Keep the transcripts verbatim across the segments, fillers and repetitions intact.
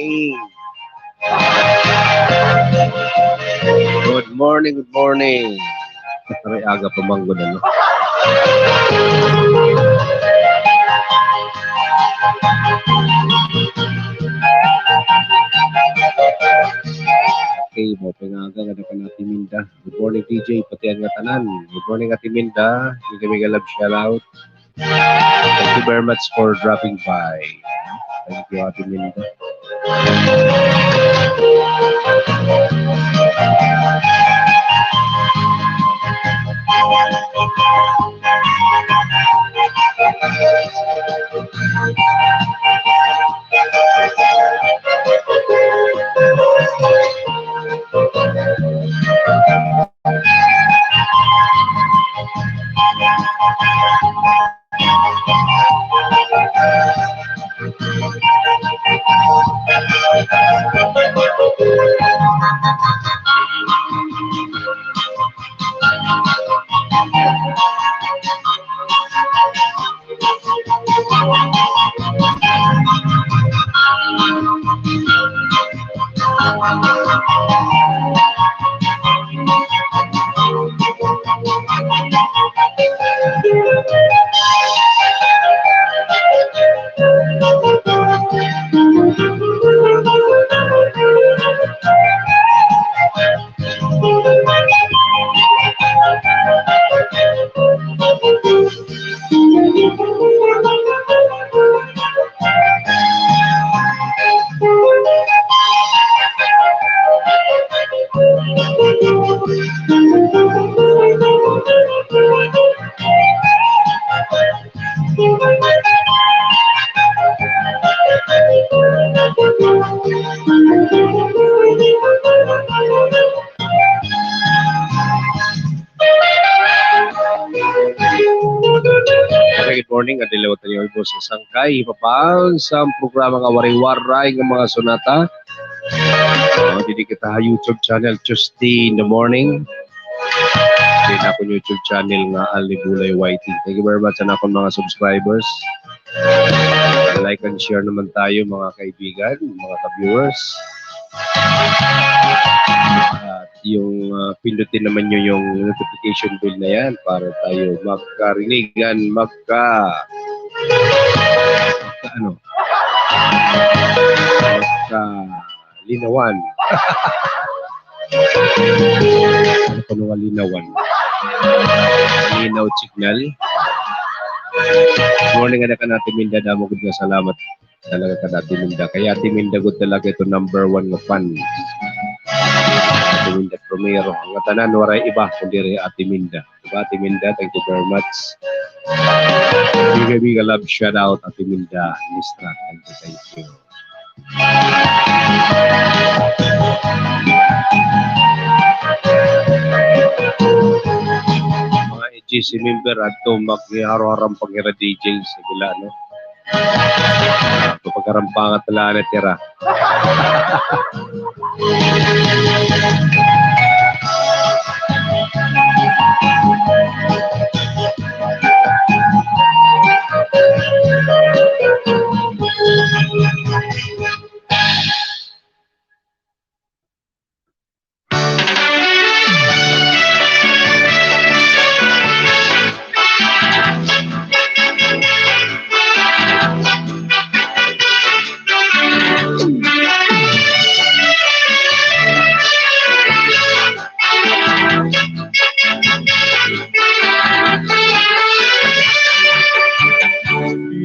Good morning, good morning. Aray, aga pa man gud, ano? Okay, maupay nga aga ngada kan Ate Minda. Good morning, D J, pati an ngatanan. Good morning, Ate Minda. Mega, mega love shout out. Thank you very much for dropping by. Thank you, Ate Minda. Okay, good morning. Adlaw ta niyo, Ibo sa Sangkay, hipapaon sa programa nga Waray-Waray nga mga Sonata. Ah, didi kita ha YouTube channel, Tuesday in the morning. Didi ha akon YouTube channel nga Alni Bulay Y T. Thank you very much sa akon mga subscribers. Like and share naman tayo, mga kaibigan, mga ka-viewers. At yung, ah, pindutin naman nyo yung notification bell na yan para tayo magkarinigan, magka, magka ano? Magkalinawan. Ano pa nung linawan? Linaw signal. Morning, anak, kan Ate Minda, damo gud nga salamat. Talaga kan Ate Minda. Kay Ate Minda gud talaga ito number one nga fan. Ate Minda primero. An ngatanan, waray iba, kundi Ate Minda. Diba, Ate Minda? Thank you very much. Mega, mega love shout out, Ate Minda Mistra. Thank you, thank you. Mga A G C member, adto maghiharo-haro pa hira D J sa gila, no? Pagkarampangat la na tira.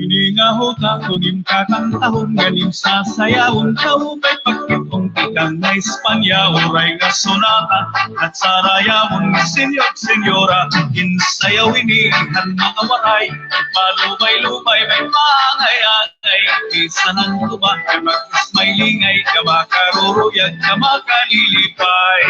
Ini nga huta kun im kakantahon ngan im sasayawon, kaupay pagkit-on tikang nga Espanya, uray nga sonata, at sarayawon, senyor, senyora, in sayaw ini han mga Waray, malumay-lumay, may pangay-angay, bisan an tuba, may mag-ismay lingay, kamakaruruyag, kamakalilipay.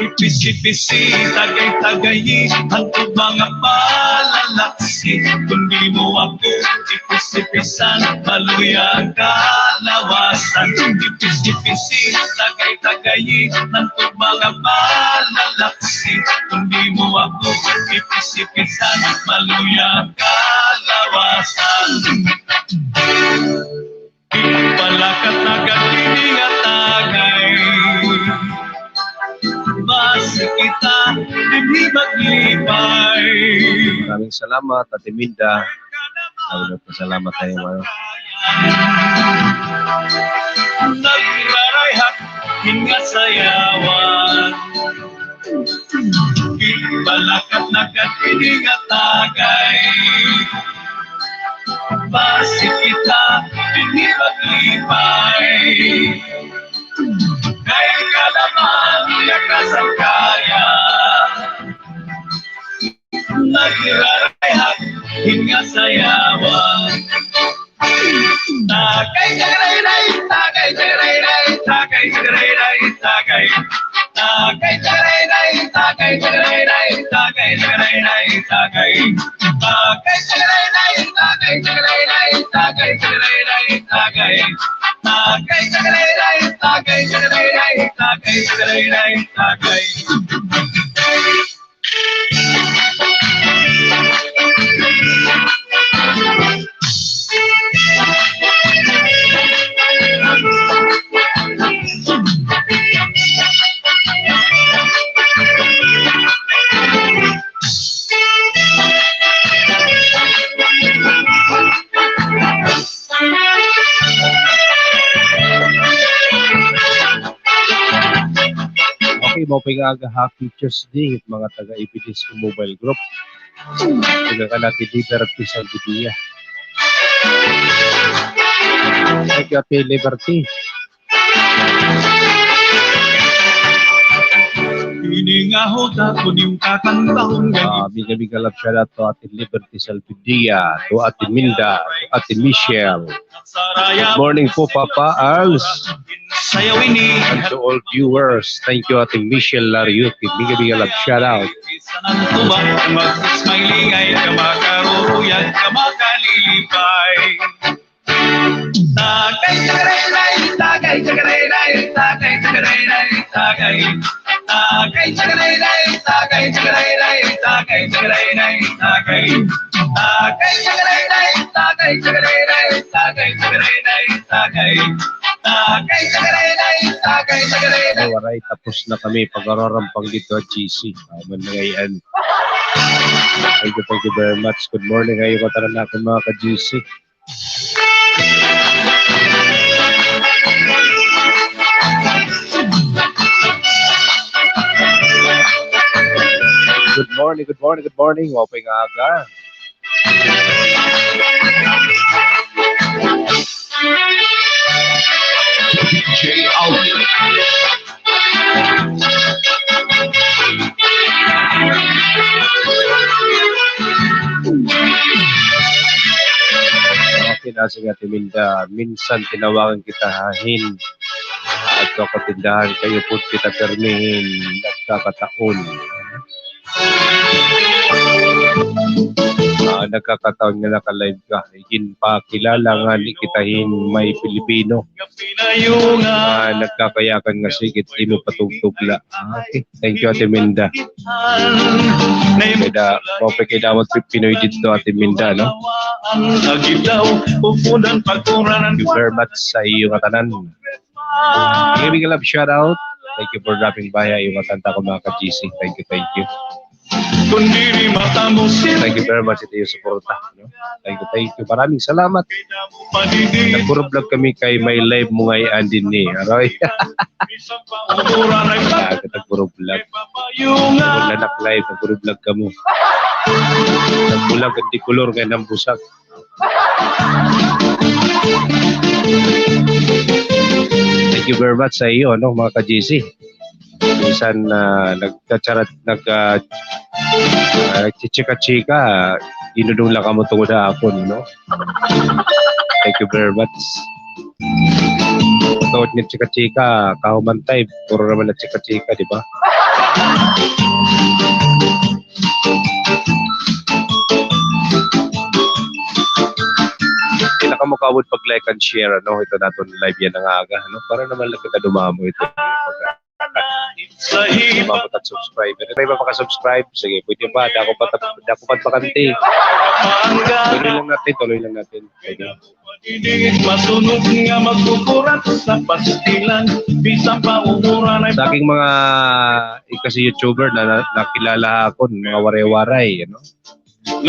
Ipisi-pisi, tagay-tagayi, hantod mga palalaksi. Kun di mo ako ipisi-pisan, maluya an kalawasan. Ipisi-pisi, tagay-tagayi, hantod mga palalaksi. Kun di mo ako ipisi-pisan, maluya an kalawasan. Palakat na Basi kita dinhi maglipay. Maraming salamat, Ate Minda. Maraming salamat sa iyo, ano. Nagrarayhak hin nga sayawan. Ginbalakat na gad ini nga tagay. Basi kita dinhi maglipay. Kay kalaman niya kasangkayan. Nagrarayhak hin nga sayawan. Tagay, tagarayray, tagay, tagarayray, tagay, tagarayray, tagay. Tagay, tagarayray, tagay, tagarayray, tagay, tagarayray, tagay. Tagay, tagarayray, tagay, tagarayray, tagay, tagarayray, tagay. Tagay, tagarayray, tagay, tagarayray, tagay, tagarayray, tagay. Okay, maupay nga aga, happy Tuesday, mga taga A P D S Mobile Group. Taga kan Ate Liberty Salvidia. Thank you, Ate Liberty. Ini nga huda ko niyong kakantahon. Ah, mega, mega love shout out to Ate Liberty Salvidia, to Ate Minda, to Ate Michelle. Good morning po, Papa Arls. And to all viewers, thank you, Ate Michelle Lariuki. Mega, mega love shout out. Tagay, tagarayray, tagay, tagarayray, tagay, tagarayray, tagay. Tagay, tagarayray, tagay, tagarayray, tagay, tagarayray, tagay. Tagay, tagarayray, tagay, tagarayray, tagay, tagarayray, tagay. Tagay, tagarayray, tagay, tagarayray. Ay, waray, tapos na kami pag-ararampang didto ha G C. Ah, man ngay-an. Thank you, thank you very much. Good morning ha iyo ngatanan, akon mga ka-G C. Good morning, good morning, good morning. Maupay nga aga. D J Alvin. Okay na, sige, Ate Minda. Minsan tinawagan kita hin adto ako tindahan, kay upod kita pirmi hin nagkakataon. Ah, nagkakataon nga naka-live ka. Iginpakilala ngani kita hin may Pilipino. Ah, nagkakayakan nga sige it imo patugtugla. Ah, okay. Thank you, Ate Minda. Kay da, maupay kay damo it Pinoy didto, Ate Minda, no? Thank you very much sa iyo ngatanan. Giving a love shout out. Thank you for dropping by ha iyo ngatanan, akon mga ka-G C. Thank you, thank you. Thank you very much sa iyo suporta, no? Thank you, thank you. Maraming salamat. Nagpuro vlog kami kay may live mo ngay-an dinhi. Aroy. Ah, nagpuro vlog. Naglanak live, nagpuro vlog kamo. Nagbulag an di kolor kay nambusag. Thank you very much sa iyo, no, mga ka-G C. Minsan, ah, nagchacharat, nag, ah, ah, nagchichika-chika, dinudong la kamo tungod ha akon, no? Thank you very much. Tungod nga chika-chika, kahuman time, puro naman na chika-chika, di ba? Di na kamo kaawod pag-like and share, ano, ito naton live yana nga aga, ano, para naman la kita dumamo ito. Dumamo it subscriber. May ba maka-subscribe? Sige, pwede pa. Dako pa, dako pa bakante. Tuloy lang natin, tuloy lang natin. Okay. Sa aking mga ikasi YouTuber na, na, nakilala akon, mga Waray-Waray, ano?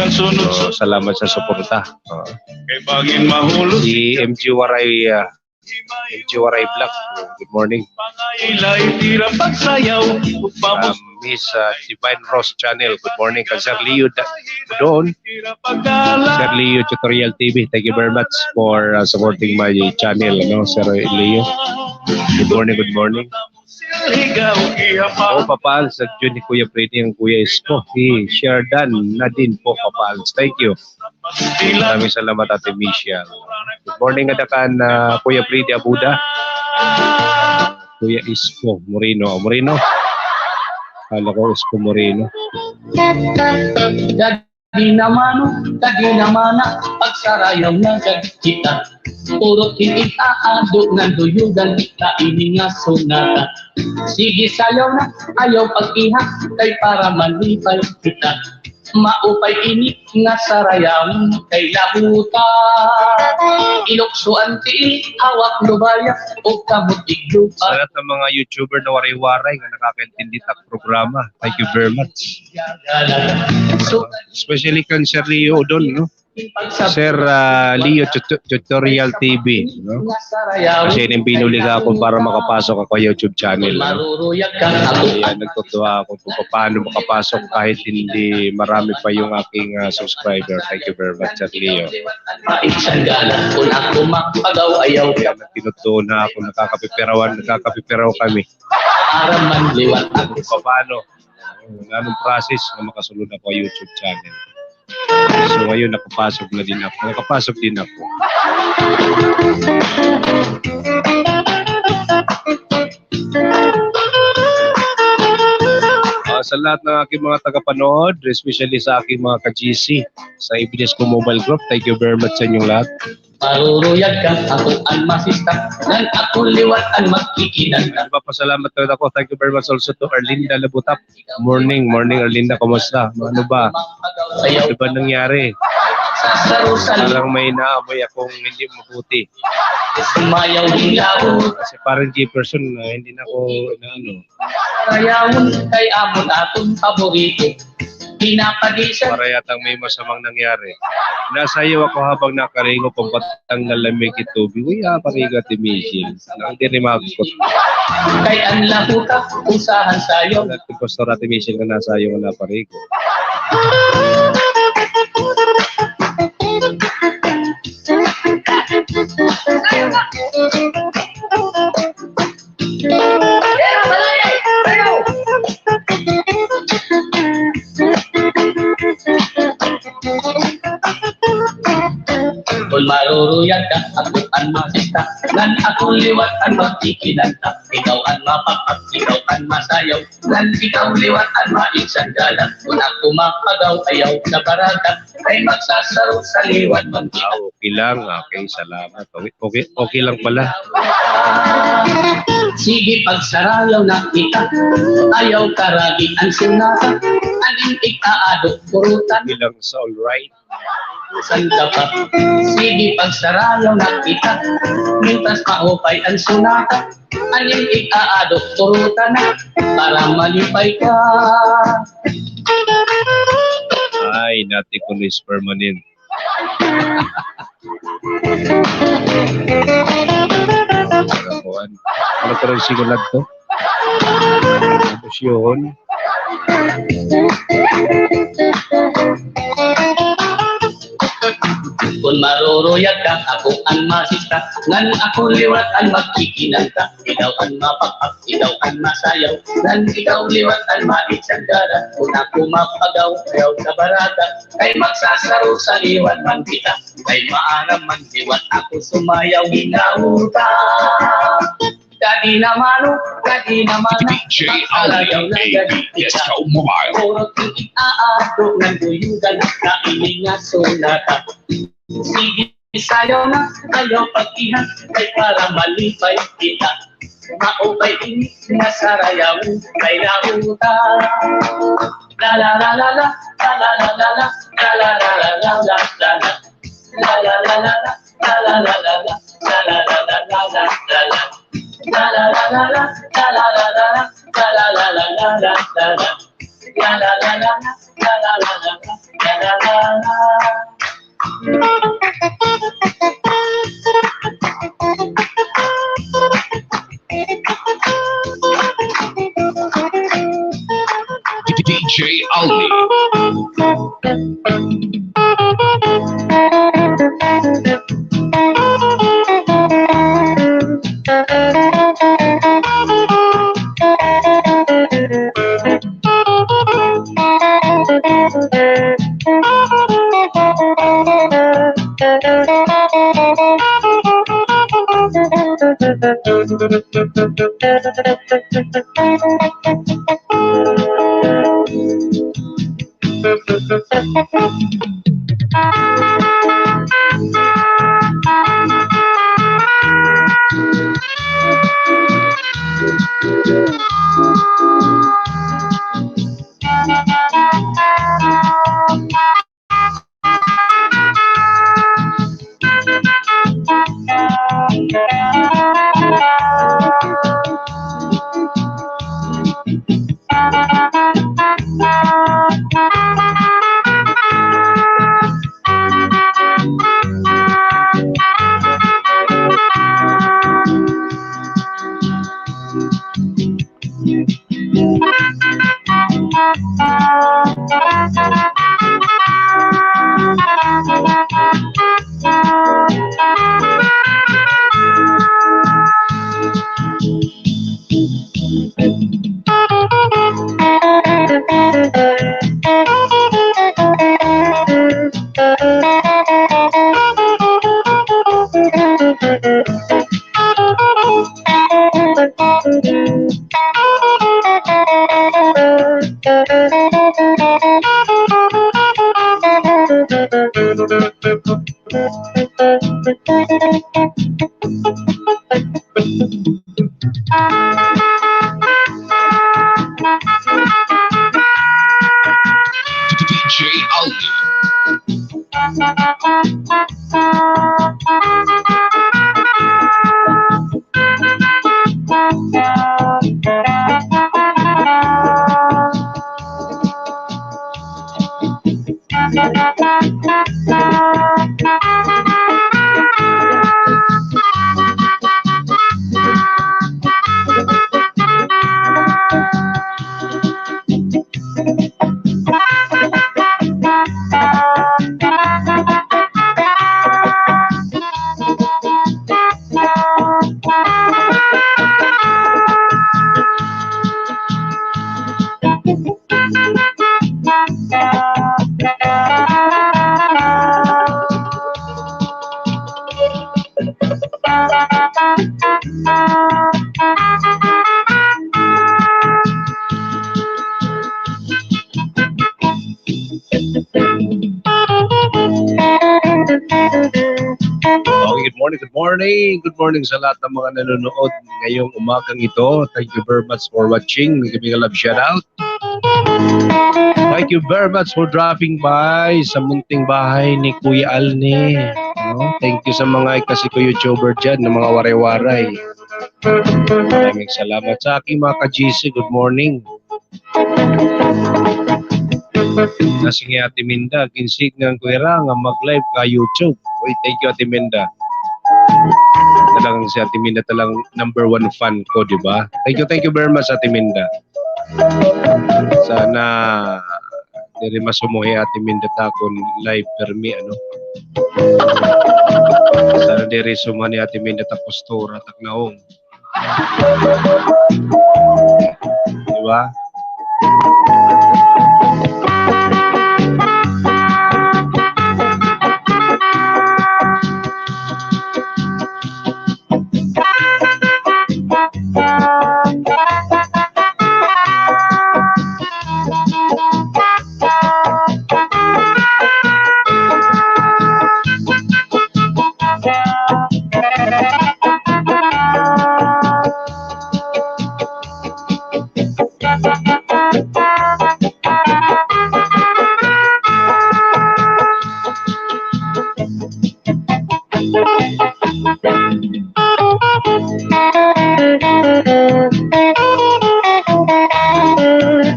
So, salamat sa suporta. Oo. Si M G Waray, ah, M G Waray Vlog, good morning. From Miss, ah, Divine Rose Channel, good morning. Kan Sir Leo da-, doon. Sir Leo Tutorial T V, thank you very much for, ah, supporting my channel, no, Sir Leo. Good morning, good morning. Oh, Papa Al, sa June ni Kuya Freddy, an Kuya Isko. Si Sherdan na din po, Papa Al. Thank you. Maraming salamat, Ate Michelle. Good morning, ngada kan, ah, Kuya Freddy Abuda. Kuya Isko Moreno. Moreno. Kala ko Isko Moreno. Kadi na mano, kadi na mana, pagsarayaw na gad kita. Puro tinig aado ngan duyugan, kaini nga sonata. Sige, sayaw na, ayaw pag-iha, kay para malipay kita. Maupay ini nga sarayawon kay lahuta. Ilukso an tiil, hawak lubaya, ug kamot iglupa. Sa lahat ng mga YouTuber na Waray-Waray nga nakakaintindi tak programa, thank you very much. Especially kan Sir Leo Udon, no? Sir, ah, Leo Tut-, Tutorial T V, no? Kasi ini an binuli ha akon para makapasok ako ha YouTube channel, no? Kaya nagtutuwa ako kung paano makapasok kahit hindi marami pa yung aking, ah, subscriber. Thank you very much, Sir Leo. Kaya nagtinutuon na ako, nakakapipirawan, nakakapipiraw kami. Kung paano, anong process na makasulod ako ha YouTube channel. So, ngayon, nakapasok na din ako. Nakapasok din ako. Ah, sa lahat ng aking mga tagapanood, especially sa aking mga ka-G C, sa A B S ko Mobile Group, thank you very much sa inyong lahat. Maruruyag ka, ako an masista, ngan ako liwat an magkikinanta. Nagpapasalamat talaga ako. Thank you very much also to Arlinda Labutap. Morning, morning, Arlinda, kumusta? Ano ba? Ano ba nangyari? Parang may naamoy akong hindi mabuti. Sumayaw hilaw. Kasi parang Jefferson, ah, hindi na ako inaano. Sarayawon kay amon aton paborito. Pinapadisan. Para yatang may masamang nangyari. Nasayaw ako habang nakarigo, pampatanggal lamig it tubig. Uy, ah, parigo, Ate Michelle. Nang diri mahagot. Kay an lahuta, usahan sayaw. Ate Pastor, Ate Michelle, nga nasayaw nga naparigo. Kon maruruyag ka, ako an masista, ngan ako liwat an magkikinanta. Ikaw an mapakpak, ikaw an masayaw, ngan ikaw liwat an maigsanggala. Kon ako mapagaw, ayaw sa baraka, kay magsasaro sa liwat man kita. Ah, okay lang, okay, salamat. Okay, okay, okay lang pala. Sige, pagsarayaw na kita. Ayaw karagi an sonata. An im-ik aado, purutan. Okay lang sa all right. Santa pa. Sige, pagsarayaw na kita. Mientras maupay an sonata. An im-ik aado, purutan na. Para malipay ka. Ay, nati ko is permanent. Kuan. Ano ka rin sigulat to? Emosyon. Kon maruruyag ka, ako an masista, ngan ako liwat an magkikinanta. Ikaw an mapakpak, ikaw an masayaw, ngan ikaw liwat an maigsanggala. Kon ako mapagaw, ayaw sa baraka, kay magsasaro sa liwat man kita. Kay maaram man liwat ako sumayaw, hinauta. Kadi na mano, kadi na mana, D J Alvin, A B S Mobile. Puro tinig aado ngan duyugan, kaini nga sonata. Sige, sayaw na, ayaw pag-iha, kay para malipay kita. D J Alvin. D J Alvin. Okay, good morning, good morning. Good morning sa lahat ng mga nanonood ngayong umagang ito. Thank you very much for watching. May kami ka love shout out. Thank you very much for dropping by sa munting bahay ni Kuya Alni. No? Thank you sa mga ikasi ko YouTuber dyan, ng mga waray-waray. Maraming salamat sa aking mga ka-G C. Good morning. Nasiring hi Ate Minda, ginsigngan ko hira nga mag-live ka YouTube. Uy, thank you, Ate Minda. Talagang si Ate Minda talagang number one fan ko, di ba? Thank you, thank you very much, Ate Minda. Sana diri masumuhi Ate Minda ta kon live permi, ano? Sana diri sumuhi Ate Minda ta postura, taknaong. Di ba?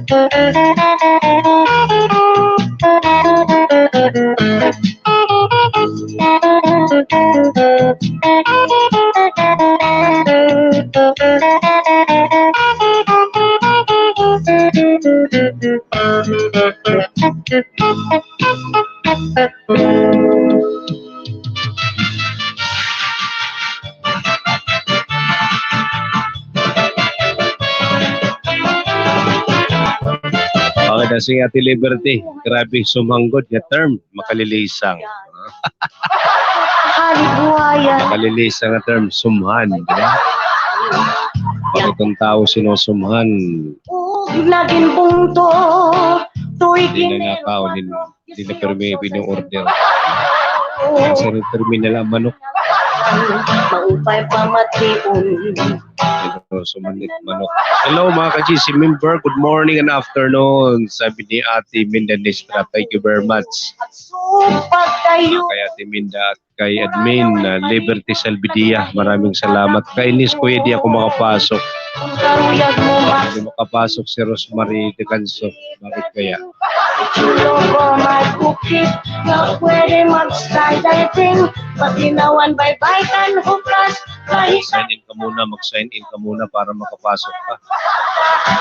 Okay, na si Ate Liberty. Grabe, sumhang gud nga term, makalilisang. Halibuaya. Makalilisang nga term, sumhan, di ba? Pag itong tao sinusumhan, ug nagin bungto, tuig di na nga kaon, di na pirmi pinu-order. Sa pirmi na lang manok. Maupay pamation. Ito, sumanit manok. Hello, mga ka-G C member. Good morning and afternoon. Sabi ni Ate Minda Nestra, thank you very much. Kay Ate Minda at kay admin, ah, Liberty Salvidia, maraming salamat. Kay Nis, kuya, di ako makapasok. Di makapasok si Rosemary Decanso. Bakit kaya? Chulo ko may bukid nga pwede mag-skydiving, pati nawan baybay kan hubras, kahit sign in ka muna, mag-sign in ka muna para makapasok ka.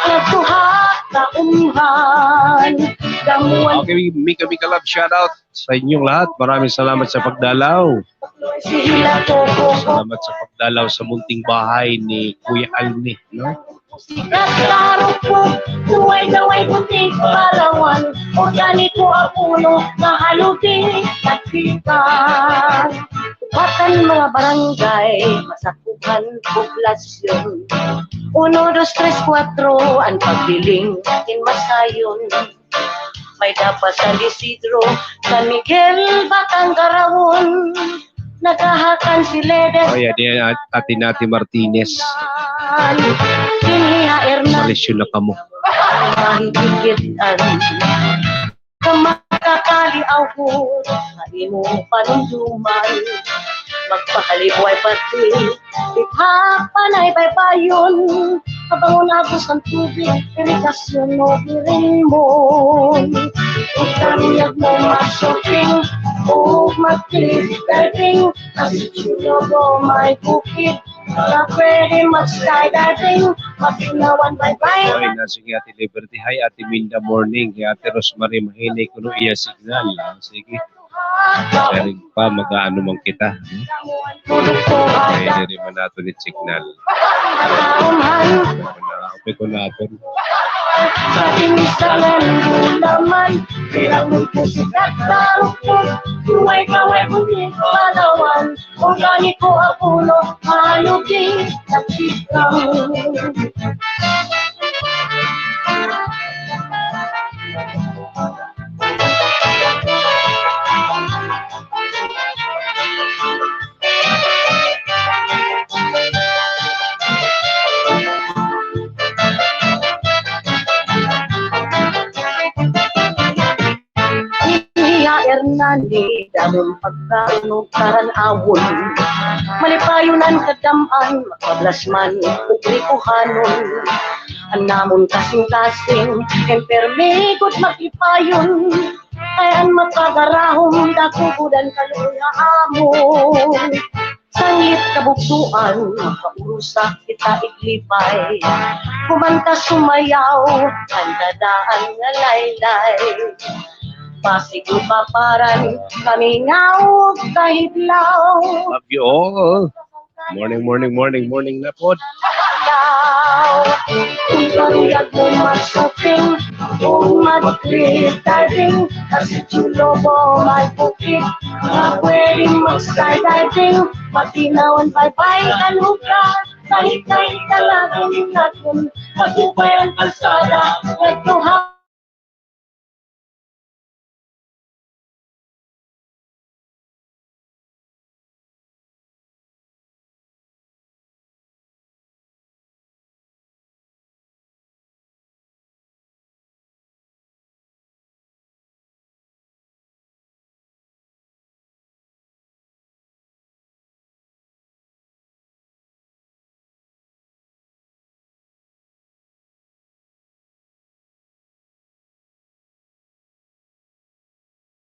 Nagtuha ka umhan, damuhan. Okay, Mika Mika Love, shout out sa inyong lahat. Maraming salamat sa pagdalaw. Salamat sa pagdalaw sa munting bahay ni Kuya Alni, no? Sikat karupok, tuway-daway bunting parawan, organiko apuno, mahaluti, taktikan. Upatan mga barangay, masakupan, poblasyon. Uno, dos, tres, kuwatro, an pagbiling, akin masayon. May dapat San Isidro, San Miguel, Batang Garawon. Naghahakan si Ledes. Oh, yeah, di, at-, Ate Nati Martinez. Dinhi ha Hernan. Malisyon na kamo. Mahigikitan. Sa makakaliawhod, sa imo panumduman. Magpahalibuay pati. Ikapanay baybayon, kabangon agos an tubig, irigasyon o birimon. Ikaruyag mo mag-shopping o mag-cliff diving, kasi Chulobo may bukid na pwede mag-skydiving, magtinawan baybay. Oy, na sige, Ate Liberty. Hi, Ate Minda, morning. Hi, Ate Rosemary, mahinay kuno iya signal. Ah, sige. Sharing pa, mag-aano man kita. Hmm? Kaya diri man naton it signal. Upay ko naton. Sa insalan mo naman, kailangan ko si Katarukog, kuway-kaway ko ni Palawan, organiko apuno, halugi, taktikang. Iya Hernani, damo nga pagkaon ug karan-awon. Malipayon an kadam-an, magpablasman ug rikuhanon. An namon kasingkasing, permi gud maglipayon. Kay an mapagarahom, dako gud an kaluoy nga amon. Sanglit kabugtoan, makaurusa kita iglipay. Kumanta, sumayaw, kanta daan nga laylay. Basig mapaparan kami nga ug kahiblaw. Love you all. Morning, morning, morning, morning na pod. Ikaw, ikaw, ikaw, mag-shopping, kung mag-cliff diving, kasi Chulobo may bukid, nga pwede mag-skydiving, magtinawan baybay kan hubras, kahit, kahit talagang natin, mag-upay an kalsada, nagtuha.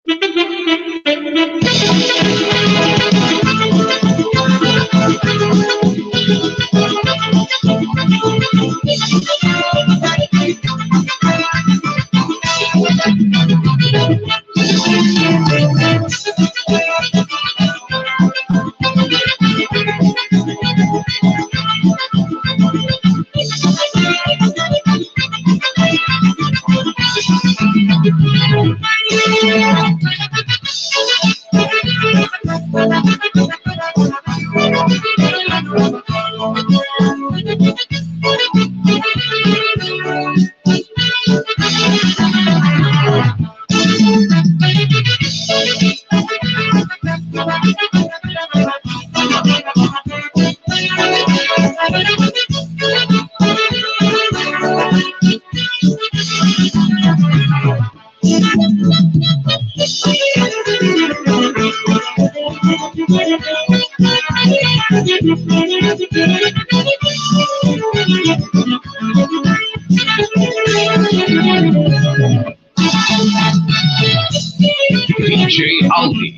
D J Alvin.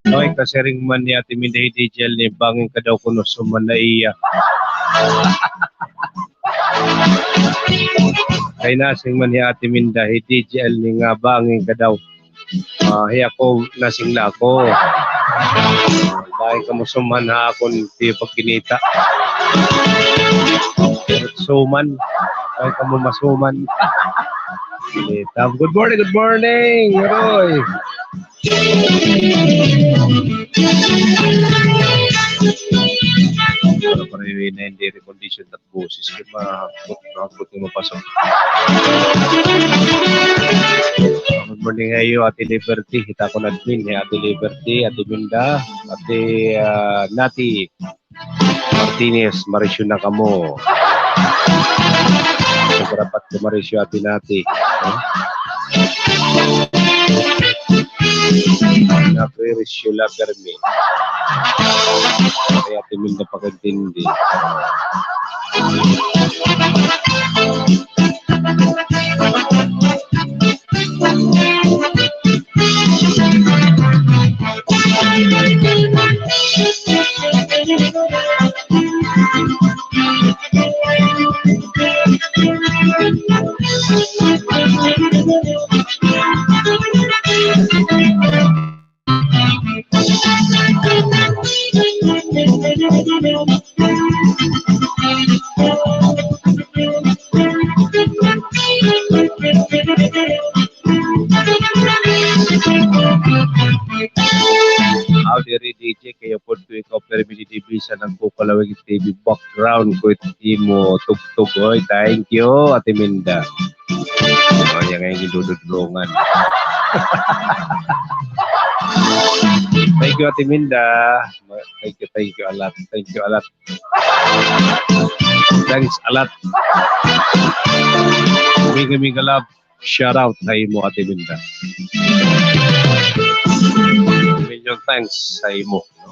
Oy, kasiring man ni Ate Minda hi D J Alni, bangin ka daw kuno suman na iya. Kay nasiring man hi Ate Minda hi D J Alni nga bangin ka daw. Ah, hi ako, nasiring la ako. Bangin kamo suman ha akon tiyo pagkinita. Suman. Bangin kamo masuman. Kinita. Good morning, good morning, Roy. Pero pareho na hindi air condition at boses ko, mahapot, mahapot nga mapasok. Good morning ha iyo, Ate Liberty. Kita ko na admin, hi Ate Liberty, Ate Minda, Ate, ah, Nati. Martinez, marisyo na kamo. Dapat ka marisyo, Ate Nati. Huh? Napririsyo la permi. Kay Ate Minda pakaintindi. Aw, diri, D J, kay upod ko ikaw permi didi, bisan nagkukulawig T V background ko it imo tugtog, oy. Thank you, Ate Minda. Ay, nga ginidududlongan. Thank you, Ate Minda. Thank you, thank you a lot. Thank you a lot. Thanks a lot. Mega, mega love. Shout out ha imo, Ate Minda. Million thanks ha imo, no?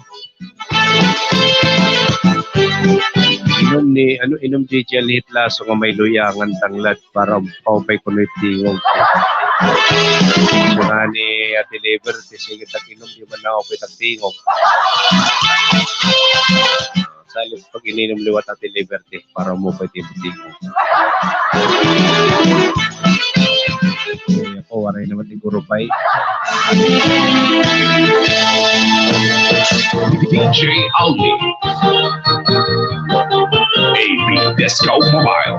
Ingon Ni, ano, inom di dyan hit laso nga may luya ngan tanglad para paupay kuno it tingog. Sura ni Ate Liberty, sige, tag-inom, di man naupay tag tingog. Salit pag ininom liwat Ate Liberty para maupay it tingog. Ay, ako, waray naman siguro pa eh. D J Alvin. A B Disco Mobile.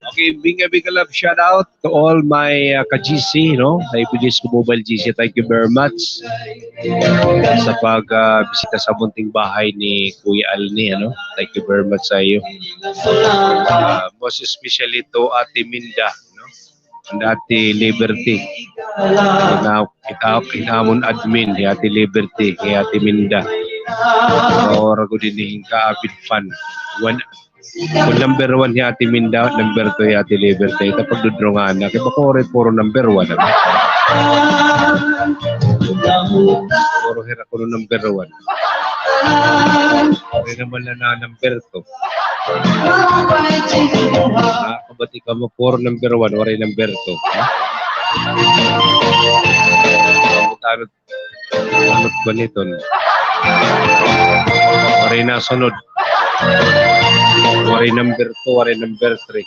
Okay, big, big love shout out to all my, uh, ka-G C, no? Sa Ipilis ko Mobile G C, thank you very much sa pag, uh, bisita sa munting bahay ni Kuya Alni, ano? Thank you very much sa iyo. Uh, most especially to Ate Minda, no? And Ate Liberty. Ina-, ina-, inamon admin, hi Ate Liberty, hi Ate Minda. Ora ko din hin kaabid fan. One, kun number one hi Ate Minda, number two hi Ate Liberty. Ito pagdudrungan na. Kaya bako rin puro number one, ano? Puro hira ko number one. Hindi naman na, na number two. Ah, kabati ka mo, puro number one, waray number two. Ha? Ano, ano ba nito? Waray nasunod. Waray number two, waray number three.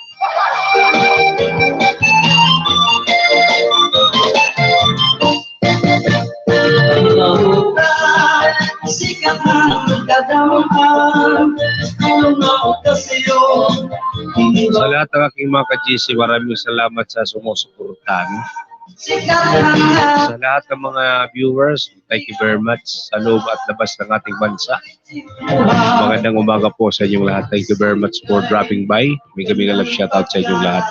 Sa lahat ng aking mga ka-G C, maraming salamat sa sumusuporta, no? Sa lahat ng mga viewers, thank you very much sa loob at labas ng ating bansa. Magandang umaga po sa inyong lahat. Thank you very much for dropping by. Mega, mega love shout out sa inyong lahat.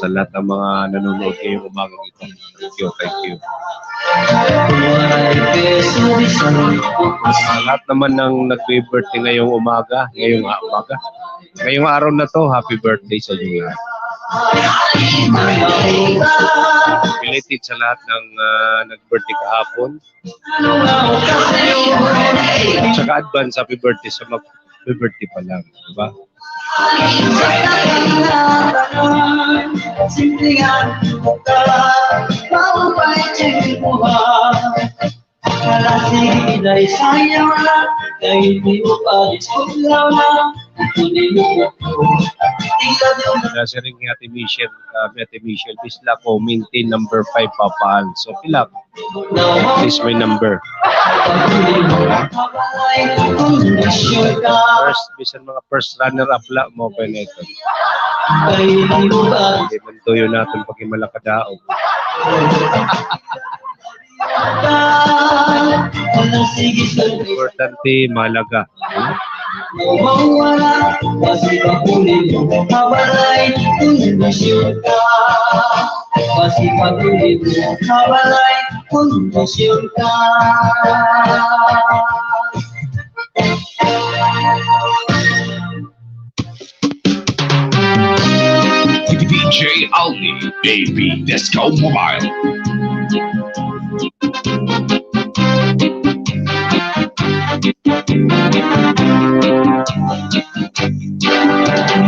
Sa lahat ng mga nanonood ngayong umaga ito. Thank you, thank you. Sa lahat naman ng nagbi-birthday ngayong umaga, ngayong umaga, ngayong araw na to, happy birthday sa inyong lahat. Belated sa lahat ng, ah, nag-birthday kahapon. Tsaka advance happy birthday sa mag-, birthday pa lang, di ba? Nasiring hi Ate Michelle, ah, Michelle, bis la ko, maintain number five, Papa Al. So, pila? This my number. First, bisan mga first runner-up la, maupay na ito. Hindi man tuyo natin pag malakadaog. Importante, mahalaga. D J Alni, A B Disco Mobile.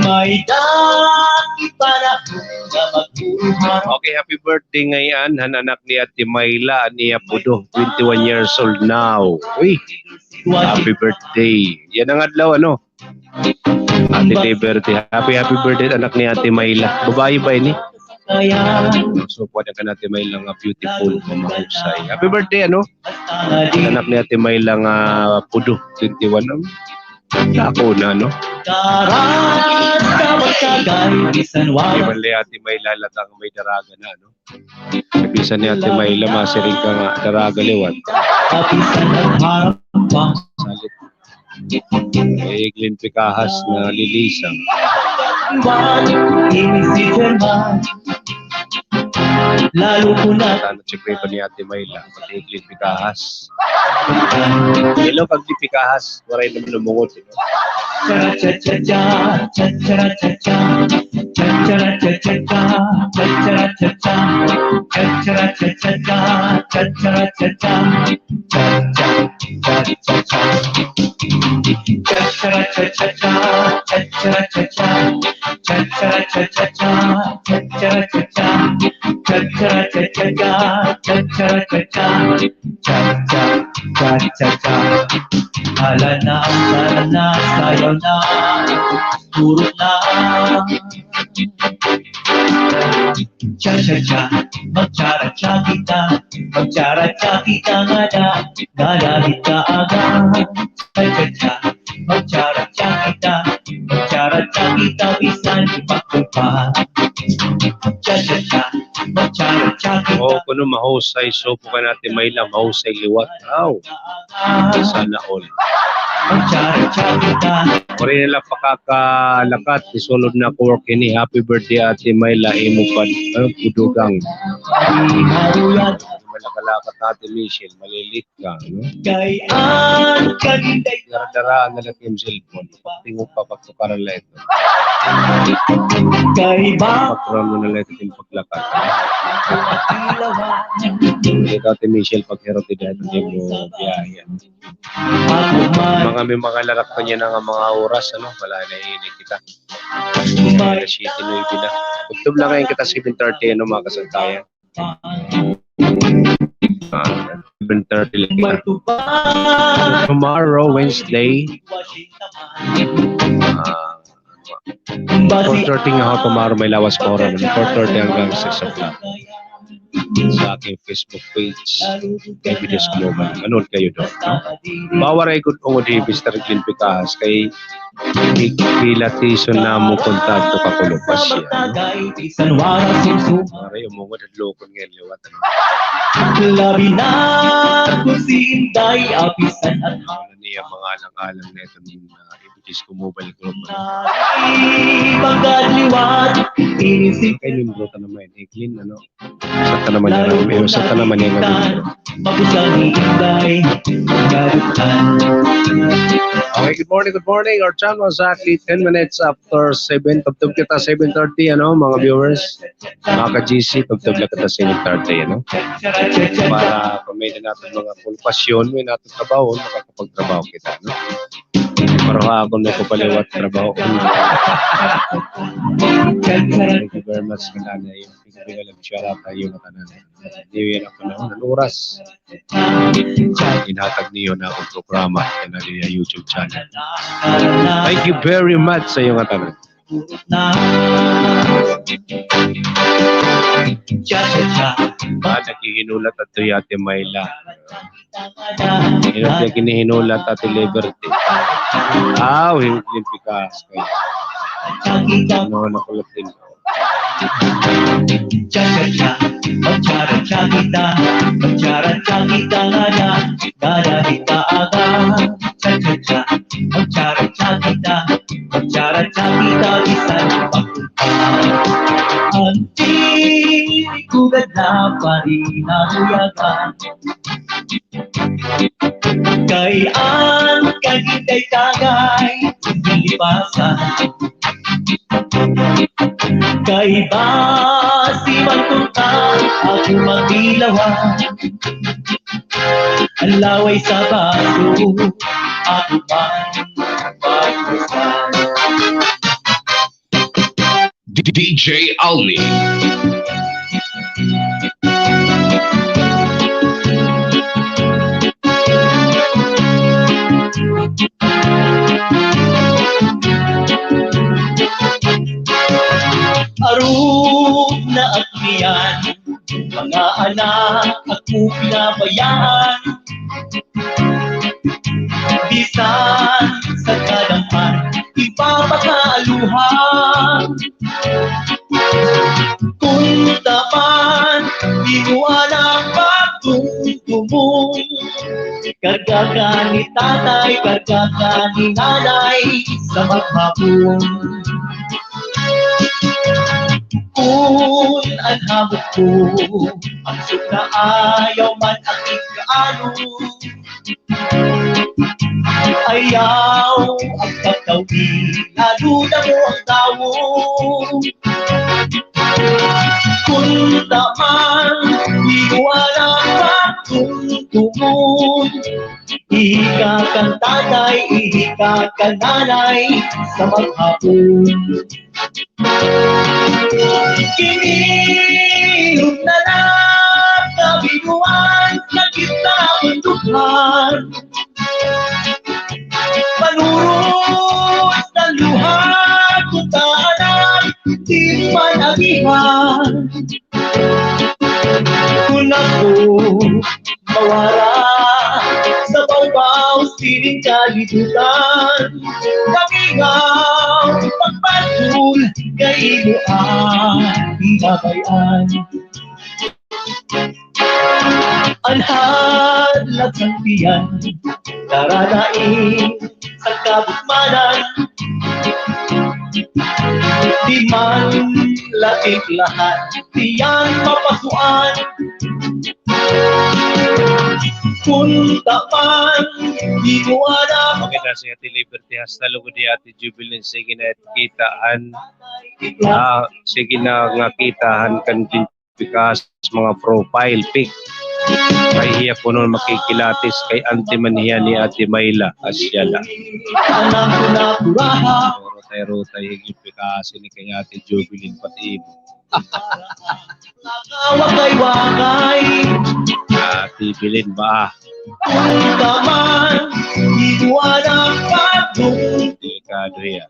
May dati panahon nga magbuhat. Okay, happy birthday ngay-an han anak ni Ate Myla, an iya pudo, twenty-one years old now. Uy, happy birthday. Yana nga adlaw, ano? Ate Liberty. Happy, happy birthday, anak ni Ate Myla. Babae ba ini? So, kuha na ka na, Ate Myla, nga beautiful, nga mahusay. Happy birthday, ano? Anak ni Ate Myla nga pudo, twenty-one, no? Ako na, no? Di man li Ate Myla, latang may daraga na, no? Bisan ni Ate Myla, masiring ka nga, daraga liwat. Salit. Kay Eglin Picahas na lilisang. Lalo ko na. Ano, tsikreto ni Ate Myla, pati Eglin Picahas. Hello, Eglin Picahas. Waray naman umungod. Cha-cha, cha-cha, cha-cha. Hala na, hala na, sayaw na. Puro na. Cha-cha-cha, magcha-ra-cha kita. Magcha-ra-cha kita ngada, ngada hit kaaga. Cha-cha-cha, magcha-ra-cha kita. Magcha-ra-cha kita, bisan di pa kulpa. Cha-cha-cha, magcha-ra-cha kita. Oo, kuno mahusay. So, bukan natin may lang, mahusay liwat. Aw. Sana all. Waray na la pakakalakat, isulod na ko work ini. Happy birthday, Ate Myla, imo pa, ano, pudugang. Malakalakat, Ate Michelle, malilit ka, no? Dara-dara na la it im cellphone. Pagtingog pa, pagtukaran la ito. Pagtukaran mo na la ito it im paglakat. Dito, Ate Michelle, paghirot dito, ito mo biyahe. Mga may mga larak pa niya na nga mga oras, ano? Wala na ini kita. Alas siyete nuwebe na. Tubtob la ngay-an kita seven thirty, ano, mga kasangkayan. Ah, seven thirty la kita. Tomorrow, Wednesday, ah, four thirty nga ho, tomorrow may lawas pa ho rin. Four thirty hanggang six o'clock. Sa aking Facebook page, Evidence Global. Manood kayo doon, no? Bawa ra ikot ungod hi Mister Glenn Picahas kay i-, ilatison na mo kontakto ka kulupas siya, no? Waray umungod at lukon ngayon liwat, ano? Labi na kung si Inday, apisan at ano niya, mga alang-alang na ito, uh, Disco Mobile Group. Kay membro ka naman, Eglin, ano? Sa tanaman niya, may usa tanaman niya. Okay, good morning, good morning. Our time was exactly ten minutes after seven. Tubtob kita seven thirty, ano, mga viewers. Mga ka-G C, tubtob la kita seven thirty, ano? Para kung may na natin mga full pasyon, may natin trabaho, makakapagtrabaho kita, no? Pero ha, ako na ko paliwat trabaho. Thank you very much, kanana. Yung pinabigay lang siya lang tayo na tanan. Hindi yan ako na, ang oras. Inhatag niyo na akong programa, yan ang iya YouTube channel. Thank you very much sa iyo nga tanan. Ah, naghihinulat adto hi Ate Myla. Hinulat niya, ginihinulat Ate Liberty. Aw, hi-, hi Picahas kay. Ano, nakulat din. Cha-cha-cha, magcha-ra-cha kita, magcha-ra-cha kita ngada, ngada hit kaaga. Cha-cha-cha, magcha-ra-cha kita, magcha-ra-cha kita, bisan pa. Anti ko gad na pa rin nahuyagan. Kay an kagitay tagay, dili pasa. Kay basi man tunta ako magdilawan. An laway sa baso, ako man magpasa. D-, D J Alni. Arog na ak niyan, mga anak, ako pinabayaan. Bisan sa kadampan, ipapakaaluhan. Kunta man, di mo alam pagtumtumong. Kada Karga ka ni tatay, karga ka ni nanay sa maghapon. Kun an hamot ko, ang sugna ayaw man akig kaano. Ayaw ang pagkawi, lalo na mo ang tawo. Kunta man, di ko alam pagtumtumon. Ihi ka kan tatay, ihi ka kan nanay sa maghapon. Kinilot na la ka binuang sakit sa bundukhan. Panurot sa luha ko tanan, di man agihan. Kun ako mawara sa bawbaw sining kalibutan, kamingaw magpatol kay imo an binabay-an. An hadlat sang tiyan, daradain sa kabugmanan. Di man latik lahat, tiyan mapasuan. Kunta man, di ko alam. Okay na, sige, Ate Liberty, hasta lugod hi Ate Jubilin, sige na kita han, ah, sige na nga kita han kan Pikas mga profile pic. Kay hiya kuno makikilatis kay auntie man hiya ni Ate Myla. Asya la. Rutay-rutay higit pikas ini kay Ate Jubilin pati imo. Wakay-wakay. Ate Bilin ba? Delikado hiya.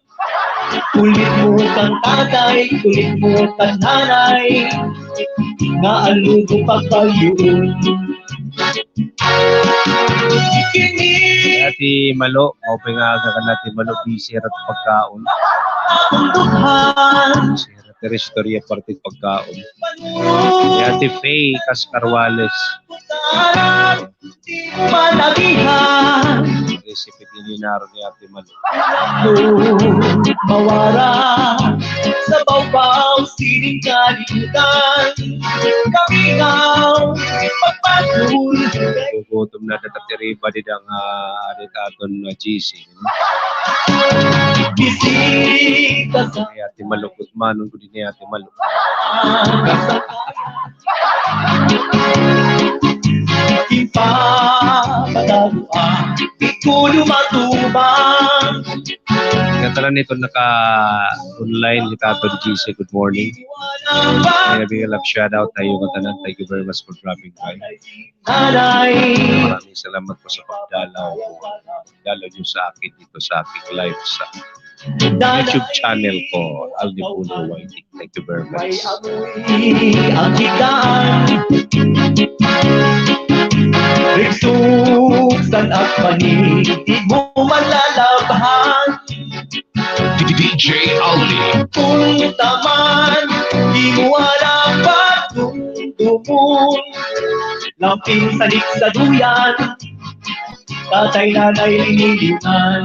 Kulit mo kan tatay, kulit mo kan nanay, nga alugo pagpayuon. Kini Ate Malo, maupay nga aga kan Ate Malo, busy hira pagkaon. Akong dughan. Busy hira, pero istorya parte pagkaon. Ni Ate Faye Cascarwales. Di mo malabihan. Recipe din ni Naro ni Ate Malo. Mawara sa bawbaw sining kalibutan. Kamingaw magpatol. Gugutom na data tiriba di dang, ah, arit aton, ah, G C. Bisita sa Ni Ate Malo, kutmanon ko din ni Ate Malo. Ipapatago ang pikulo matubang. Nga tanan nito naka-online ni Tato G C, good morning. May nabigyan lang shout out tayo nga tanan. Thank you very much for dropping by. Maraming salamat po sa pagdalaw po. Dalaw niyo sa akin dito sa aking live sa YouTube channel ko, Aldi Pulo Y T. Thank you very much. Ang kitaan, rigsuksan at panig, di mo malalabhan. D J Aldi. Kung taman, di mo alam pagdumdumon. Lamping salig sa duyan, tatay, nanay, linilitan.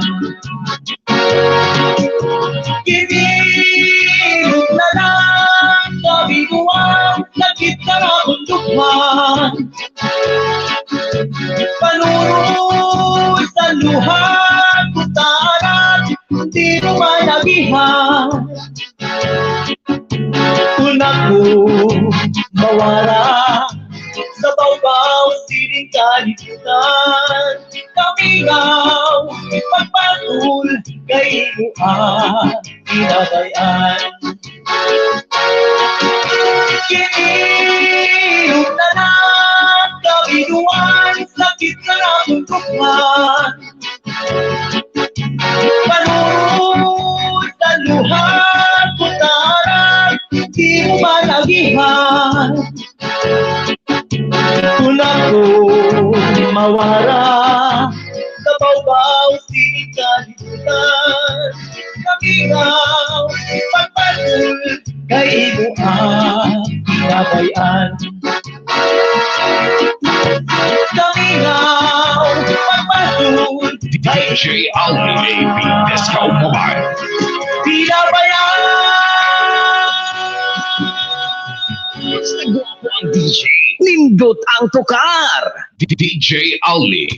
Kinilot na lang, kabinuang, sakit sa kabundukhan. Panurol sa luha ko tanan, di mo man agihan. Kun ako mawara sa bawbaw sining kalibutan, kamingaw magpatol kay imo ang binabay-an. Kinilot na lang, kabinuang, sakit sa kabundukhan. Panurol sa luha ko tanan, di mo man agihan. Kun ako mawara sa bawbaw sining kalibutan, kamingaw magpatol kay imo ang binabay-an. Kamingaw, pagpatol J Alvin A P Disco Mobile. Pinabayaan! Mas nagwapo ang D J. Nindot ang tukar. D J Alvin.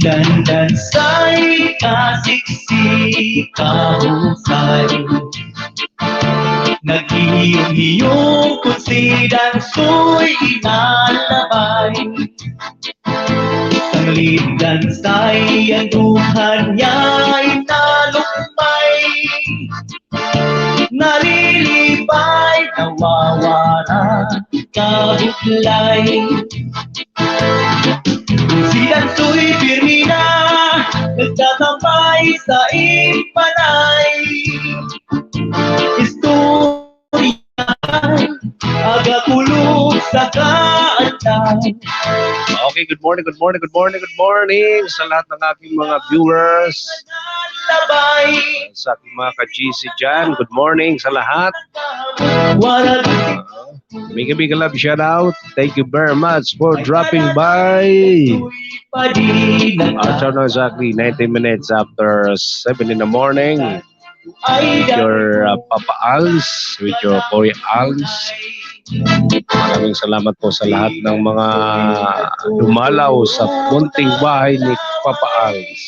Dandansay, kasiksi, kahusay. Naghihiyom-hiyom kon si Dansoy inalabay. Sanglit Dansay, an dughan niya'y nalumpay. Nalilipay, nawawara, kabudlay. Si Dansoy pirmi na, nagtatambay sa impanay. Istorya, agakulog sa kaadlaw. Okay, good morning, good morning, good morning, good morning sa lahat ng aking mga viewers. Sa aking mga ka-G C dyan, good morning sa lahat. Mega, mega love shout out. Thank you very much for dropping by. At so now exactly nineteen minutes after seven in the morning. With your, uh, Papa Als, with your Kuya Als. Maraming salamat po sa lahat ng mga dumalaw sa munting bahay ni Papa Als.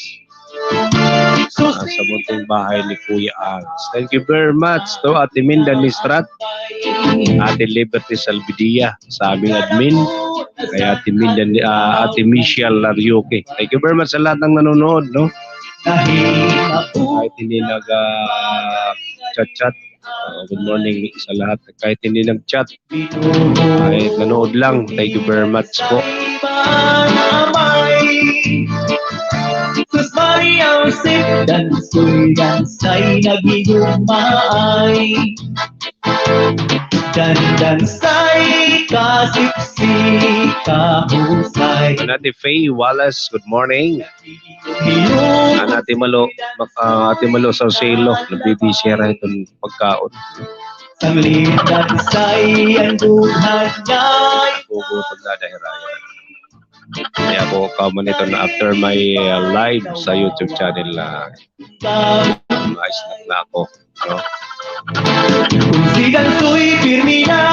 Ah, sa munting bahay ni Kuya Als. Thank you very much to Ate Minda Nistrat, Ate Liberty Salvidia, sa aming admin, kay Ate Minda, ah, Ate Michelle Larioque. Thank you very much sa lahat ng nanonood, no? Kahit hindi nag, ah, chat-chat. Ah, good morning sa lahat. Kahit hindi nag-chat, kahit nanood lang, thank you very much po. Sus Maria, Josep, Dansoy, Dansay, naghigugmaay. Dandansay, kasiksi, kahusay. Ate Faye Wallace, good morning. An Ate Malo, mak-, ah, Ate Malo Sarcelo, nagbibisya ra iton pagkaon. Nagugutom na dahil raya. Kaya po, kamo nito na after my, ah, live sa YouTube channel, ah, ma-snack na ako. No? Kon si Dansoy pirmi na,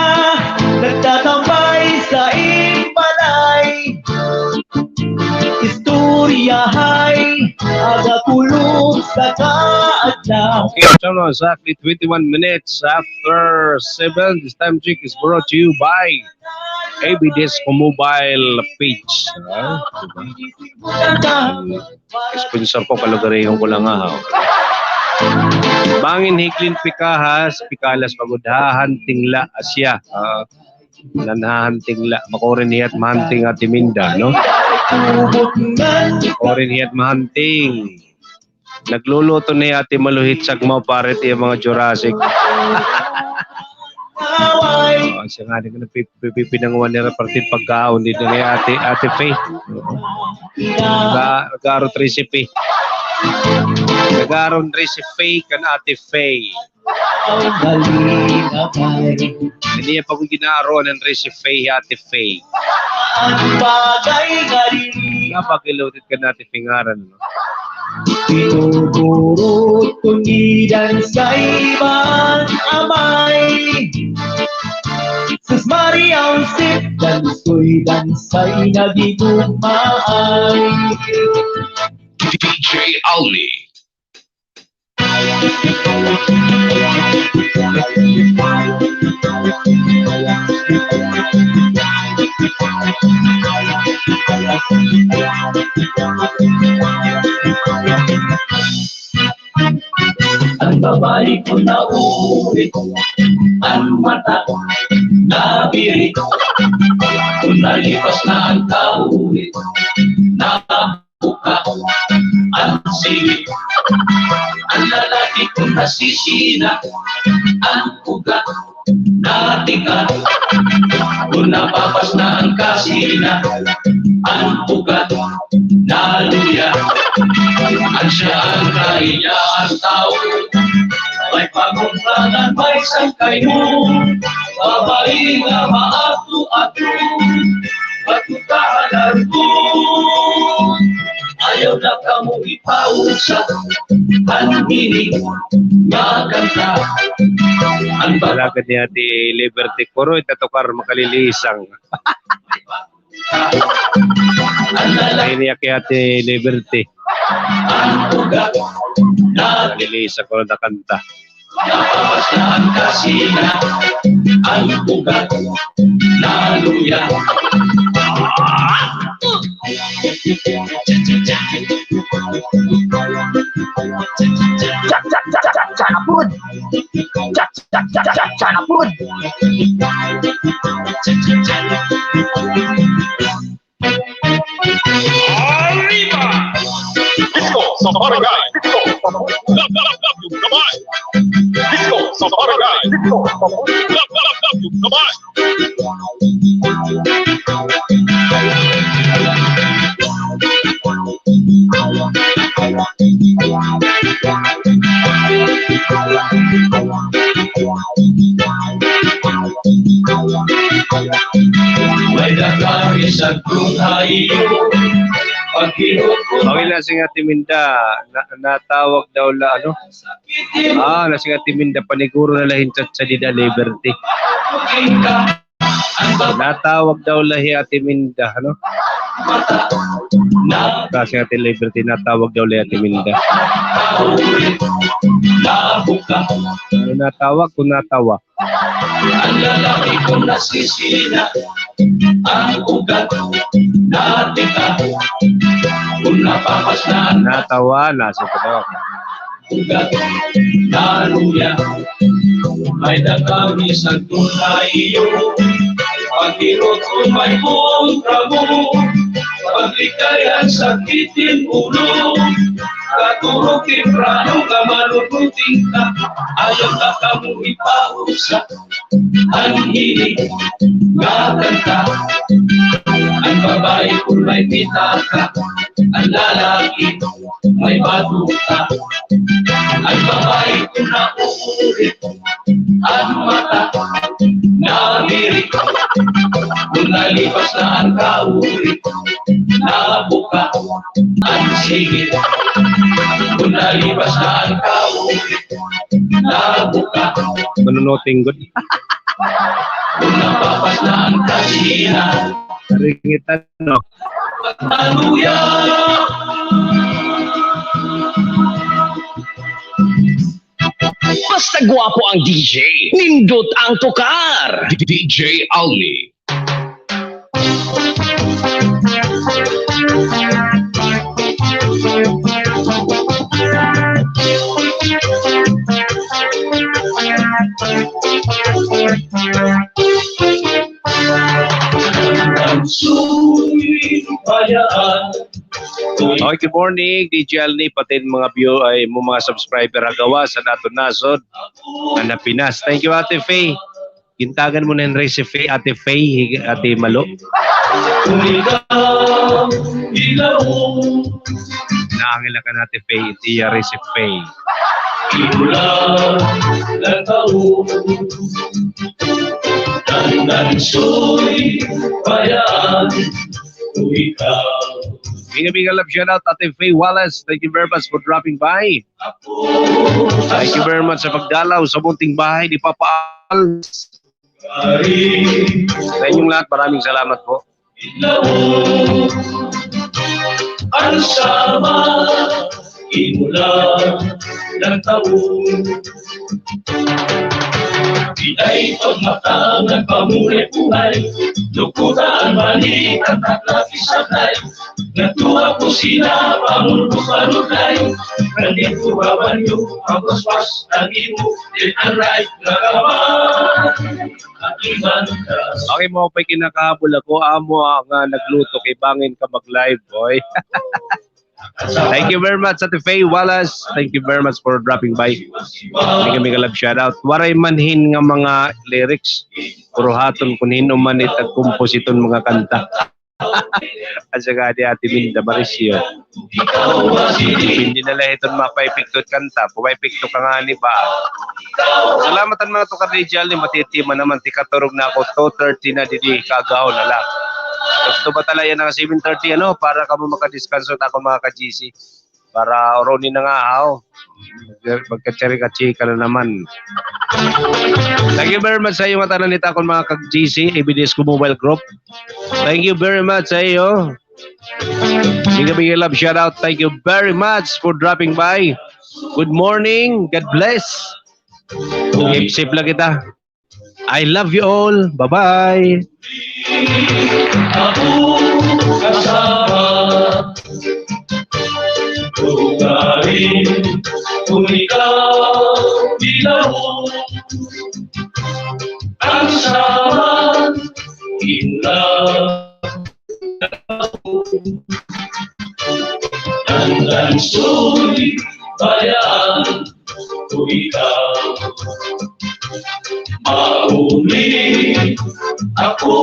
nagtatambay sa impanay. Istoryahay, agakulog sa kaadlaw. Okay, so now exactly twenty-one minutes after seven. This time check is brought to you by A B Disco Mobile Page. Ah, diba? Sponsor ko, kalugarihon ko lang, ha. Bangin Hiklin Pikalas, Pikalas pagod, hahanting la asya. Ah, nanhahanting la. Makurin hiyat mahanting Ate Minda, no? Makurin hiyat mahanting. Nagluluto ni Ate Maluhit Sagmaw, pare, iya mga Jurassic. Oh, siya nga, di ko na pi-, pi-, pi-, pinanguhan nira parte pagkaon dito ni Ate, Ate Faye. Ga-, nag-aaron recipe. Nag-aaron recipe kan Ate Faye. Hindi niya pa kung ginaaroan ng recipe hi Ate Faye. Napakilutid ka natin pingaran, no? Tinuturog ko ni Dansay man amay. Sus Maria, Josep, Dansoy, Dansay, nagigugmaay. D J Alni. An babaye ko nauulit, an mata ko nabirit. Kon nalipas na an kaulit, nabuka an singit. An lalaki ko nasisina, an ugat natigas. Kon napapas na an kasina, an ugat naluya. An siya an kahiyahan tawo, may pangundangan, may sangkay mo, babayi nga maato-ato, matukahan harbo. Ayaw na kamo ipausa, an hini nga kanta. An ba- Alagad ni Ate Liberty, puro itatukar, makalilisang. Ay, niya kay Ate Liberty. Nalilisa ko na kanta. Cha, cha, cha, cha, cha, napurod. Cha, cha, cha, cha, cha, napurod. Arriba! Disko sa barangay. Disko sa love, love, love, yung kamay. Disko sa barangay. Disko sa love, love, love, yung kamay. May dagami sa gruha iyo. Pagkirot ko. Okay na si Ate Minda. Na, natawag daw la, ano? Ah, na si Ate Minda, paniguro na la hin chat sa dida Liberty. Natawag daw la hi Ate Minda, ano? Kasi Ate Liberty, natawag daw la hi Ate Minda. Ano natawag? Kung natawa. An lalaki ko nasisina, an ugat, natika, kung napapasnan. Natawa, nasa ko daw. Ugat, naluya, may dagami sa tunay iyo. Pagkirot ko may kontra mo, paglikay an sakit hin ulo. Katurog temprano ka, malututing ka, ayaw ka kamo ipausa. An hilig nga kanta, an babayi kun may pitaka, an lalaki may batuta, an babayi kun nauulit, an mata nabiri, kun nalipas na an kauri, nabuka an sigit, kun nalipas na an kauri. Nabuka. Manunuting gud. Napapasnan ka sina. Ringitan, no? Hallelujah. Basta guwapo ang D J, nindot ang tukar. D J Alni. Oy, good morning, D J Alni, pati mga view, ay mo mga subscriber ha gawas han aton nasod nga Pinas. Thank you, Ate Faye. Gintagan mo na hin recipe, Ate Faye, Ate Malo. Naangil na kan Ate Faye, it iya recipe. Mega, mega love shout out, Ate Faye Wallace. Thank you very much for dropping by. Thank you very much sa pagdalaw sa munting bahay ni Papa Al. Sa inyong lahat, maraming salamat po. Okay, maupay kinakahabol ako, amo nga nagluto kay bangin ka mag-live, boy. Thank you very much, Ate Faye Wallace. Thank you very much for dropping by. Mega, mega love shout out. Waray man hin nga mga lyrics. Puro haton kun hin-o man it nagkompos hiton mga kanta. At saka di Ate Minda Marisio. Depende na la iton mapaepekto it kanta. Pumaepekto ka ngani ba? Salamat an mga tukar ni Jal ni Matitima naman. Tikaturog na ako. Two thirty na didi. Kaagahon na la. Gusto ba talaga na seven thirty, ano? Para kamo makadiskanso ta akon mga ka-G C. Para uruni na nga, haw. Magkatsari-katsika na naman. Thank you very much sa iyo, ngatanan, it akon mga kag-G C, A B D S ko Mobile Group. Thank you very much sa iyo. Big, big love, shout out. Thank you very much for dropping by. Good morning. God bless. Keep safe la kita. I love you all. Bye-bye. Ako kasama, tugarin, kung ikaw dilaw, ang sama, in love. Ang lansoy, bayan, o ikaw. Mauli ako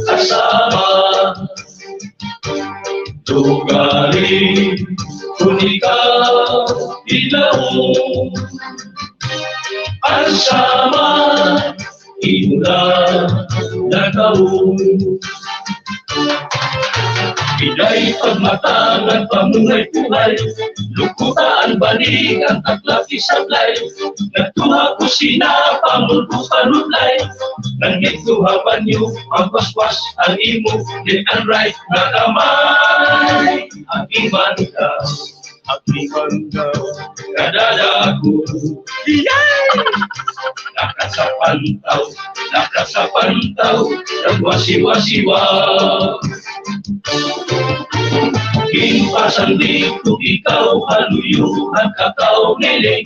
kasama. Tugarin, kung ikaw dilaw, ang sama, imo na nakaw. Iday pagmata ngan pamuhay-buhay, lukuta an banig, an takla ti sablay. Nagtuha kusina, pamulbo, panutlay. Ngan didto ha banyo, pagwaswas an imo, di an right nga kamay. Agi man ka. Agi man ka kadadako. Iyay! Nakasapantaw, nakasapantaw, nagwasiwasiwa. Ginpasandig ko ikaw, haluyo, nagkakaw, nilig.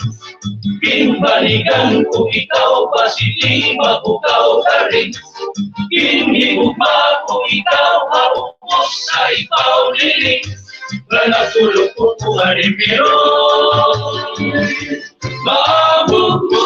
Ginbanigan ko ikaw, pasili, mabukaw, karing. Ginhigugma ko ikaw, haupos sa ikaw, nilig. Nga natulog ko kuha ni Miro. Maabot ko